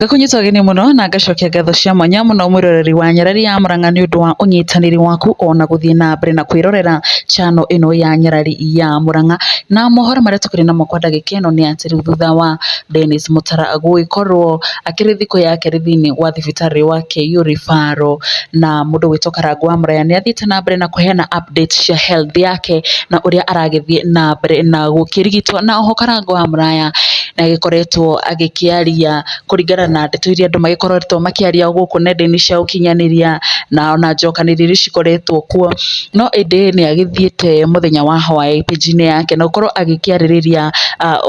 Ngakũnyita ũgeni mũno na ngacokia ngatho cia mwanya mũno mwĩroreri wa Nyarari ya Murang'a nĩ ũndũ wa ũnyitanĩri waku ona gũthiĩ na mbere na kwĩrorera channel ĩno ya Nyarari ya Murang'a. Na mohoro marĩa tũkĩrĩ namo kwa ndagĩka ĩno nĩ atĩ rĩu thutha wa Dennis Mutara gũgĩkorwo akĩrĩ thikũ ya kerĩ thĩinĩ wa thibitarĩ wa KU Referral, na mũndũ gwĩtwo Karangũ wa Mũraya nĩ athiĩte na mbere na kũheana update cia health yake na ũrĩa aragĩthiĩ na mbere na gũkĩrigitwo. Na oho Karangũ wa Mũraya nĩ agĩkoretwo agĩkĩaria kũringana na ndeto iria andũ magĩkoretwo makĩaria gũkũ nenda-inĩ cia ũkinyanĩria na ona njokanĩrĩrio iria cikoretwo kuo. No ĩndĩ nĩ agĩthiĩte mũthenya wa hwaĩ page-inĩ yake na gũkorwo agĩkĩarĩrĩria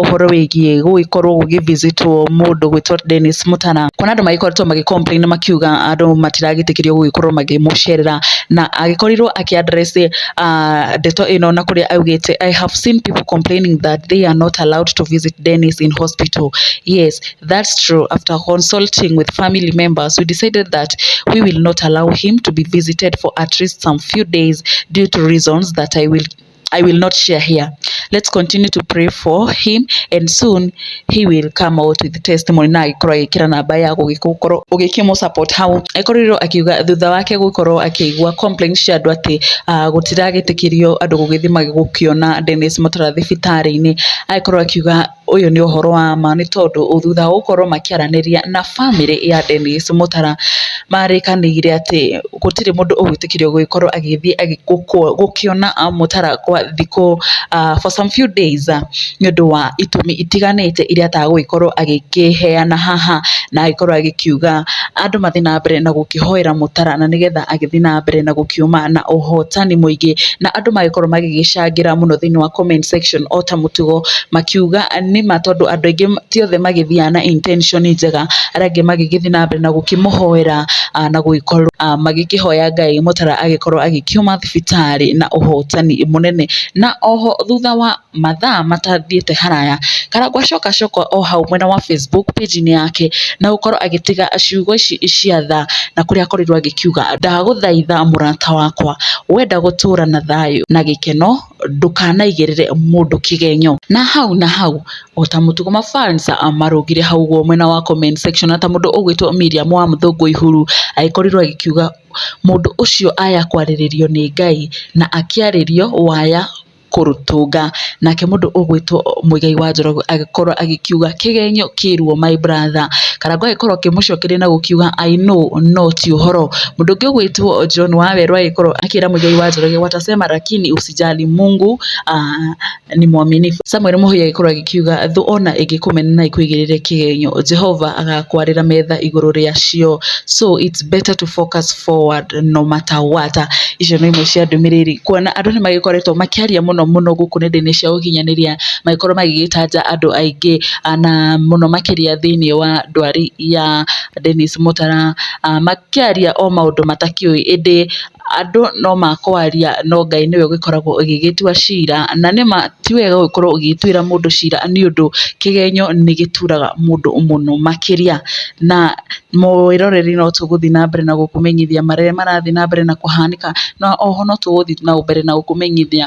ũhoro wĩgiĩ gũgĩkorwo gũgĩ-visit-wo mũndũ gwĩtwo Dennis Mutara, kuona andũ magĩkoretwo magĩ complain makiuga andũ matiragĩtĩkĩrio gũgĩkorwo makĩmũcerera, na agĩkorirwo akĩ address ndeto ĩno na kũrĩa augĩte, "I have seen people complaining that they are not allowed to visit Dennis in hospital. Yes, that's true. After consulting with family members, we decided that we will not allow him to be visited for at least some few days due to reasons that I will not share here. Let's continue to pray for him and soon he will come out with testimony." Na agĩkorwo agĩkĩra namba ya gũgĩkorwo ũgĩkĩmũ support hau. Akorirwo akiuga thutha wake gũkorwo akĩigua complaints cia andũ atĩ gũtiragĩtĩkĩrio andũ gũgĩthiĩ gũkĩona Dennis Mutara thibitarĩ-inĩ, agĩkorwo akiuga ũyũ nĩ ũhoro wa ma, nĩ tondũ thutha wa gũkorwo makĩaranĩria na family ya Dennis Mutara, marĩkanĩire atĩ gũtirĩ mũndũ ũgwĩtĩkĩrio gũgĩkorwo agĩthiĩ gũkĩona Mutara kwa thikũ for some few days, nĩ ũndũ wa itũmi itiganĩte iria atagũgĩkorwo agĩkĩheana haha. Na agĩkorwo agĩkiuga andũ mathiĩ na mbere na gũkĩhoera Mutara na nĩgetha agĩthiĩ na mbere na gũkiuma na ũhotani mũingĩ. Na andũ magĩkorwo magĩgĩcangĩra mũno thĩinĩ wa comment section o ta mũtugo, makiuga nĩma, tondũ andũ aingĩ ti othe magĩthiaga na intention njega, arĩa angĩ magĩgĩthiĩ na mbere na gũkĩmũhoera na gũgĩkorwo magĩkĩhoya Ngai Mutara agĩkorwo agĩkiuma thibitarĩ na ũhotani mũnene. Na oho thutha wa mathaa matathiĩte haraya, Karangũ acoka acoka o hau mwena wa Facebook page-inĩ yake na gũkorwo agĩtiga ciugo ici cia tha, na kũrĩa akorirwo agĩkiuga, "Ndagũthaitha mũrata wakwa, wenda gũtũra na thayũ na gĩkeno, ndũkanaigĩrĩre mũndũ kĩgenyo." Na hau na hau o ta mũtugo mafans marũgire hau ũguo mwena wa comment section, na ta mũndũ ũgwĩtwo Miriam wa Mũthũngũ Ihuru agĩkorirwo agĩkiuga, "Mũndũ ũcio aya kwarĩrĩrio nĩ Ngai na akĩarĩrio waya kũrũtũnga." Nake mũndũ ũgwĩtwo Mũigai wa Njoroge agĩkorwo agĩkiuga, "Kĩgenyo kĩruo, my brother." Karangũ agĩkorwo akĩmũcokeria na gũkiuga, "I know, no ti ũhoro." Mũndũ ũngĩ ũgwĩtwo John Wawerũ agĩkorwo akĩra Mũigai wa Njoroge, "Watasema, lakini usijali, Mungu ni mwaminifu." Samuel Mũhia agĩkorwo agĩkiuga, "Thũ ona ĩngĩkũmena na ĩkũigĩrĩre kĩgenyo, Jehova agakwarĩra metha igũrũ rĩacio, so it's better to focus forward no matter what." Icio nĩ imwe cia ndũmĩrĩri, kuona andũ nĩ magĩkoretwo makĩaria mũno mũno gũkũ nenda-inĩ cia ũkinyanĩria, magĩkorwo magĩgĩtanja andũ aingĩ na mũno makĩria thĩinĩ wa ndwari ya Dennis Mutara, makĩaria o maũndũ matakĩũĩ. Ĩndĩ andũ no makwaria, no Ngai nĩwe ũgĩkoragwo ũgĩgĩtua cira, na nĩma ti wega gũgĩkorwo ũgĩtuĩra mũndũ cira, nĩ ũndũ kĩgenyo nĩ gĩturaga mũndũ mũno makĩria. Na mwĩroreri, no tũgũthiĩ na mbere na gũkũmenyithia marĩa marathiĩ na mbere na kũhanĩka, na oho no tũgũthiĩ na mbere na gũkũmenyithia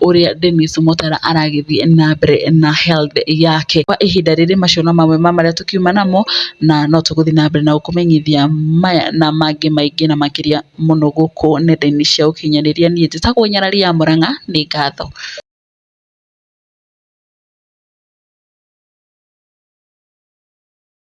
ũrĩa Dennis Mutara aragĩthiĩ na mbere na health yake kwa ihinda rĩrĩ. Macio no mamwe ma marĩa tũkiuma namo, na no tũgũthiĩ na mbere na gũkũmenyithia maya na mangĩ maingĩ na makĩria mũno gũkũ nenda-inĩ cia ũkinyanĩria. Niĩ njĩtagwo Nyarari ya Mũrang'a, nĩ ngatho.